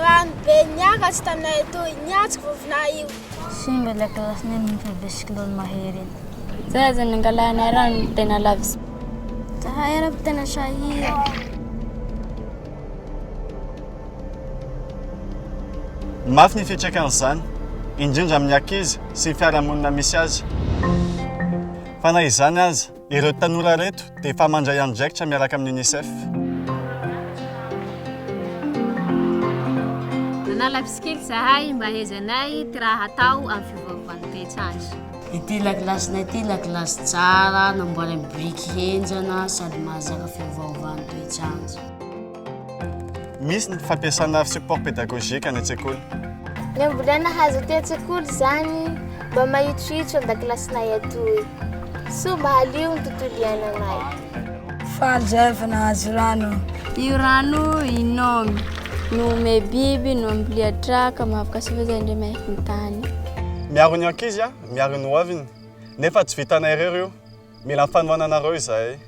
rano be niakatra taminay atoy, niatrika vovonay io. Simba ilay kilasinay noho ny fa be cyclone mahery iny. Zay aza nangalanay rano tena lavitsy. Zahay ary tena sahirana. Mafy ny fiantraikan'izany, indrindra amin'ny ankizy sy ny fiarahamonina misy azy. Fa na izany aza, ireo tanora ireto dia efa mandray andraikitra miaraka amin'ny UNICEF. Nanala bisikily zahay mba ahaizanay ty raha hatao amin'ny fiovaovan'ny toetr'andro. Ity lakilasinay ity lakilasy tsara, namboarin'ny biriky henjana sady mahazaka fiovaovan'ny toetr'andro. Misy ny fampiasana support pédagogique any an-tsekoly. Ny ambolena hazo aty an-tsekoly izany mba mahitsohitso an-dakilasinay atoy. Soa mba halio ny tontolo iainanay. Faly zahay fa nahazo rano. Io rano inomy no ome biby no ambolia traka mahavoka soa zay ndray mahefa ny tany. Miaro ny ankizy, miaro ny hoaviny. Nefa tsy vitanay irery io. Mila ny fanohananareo izahay.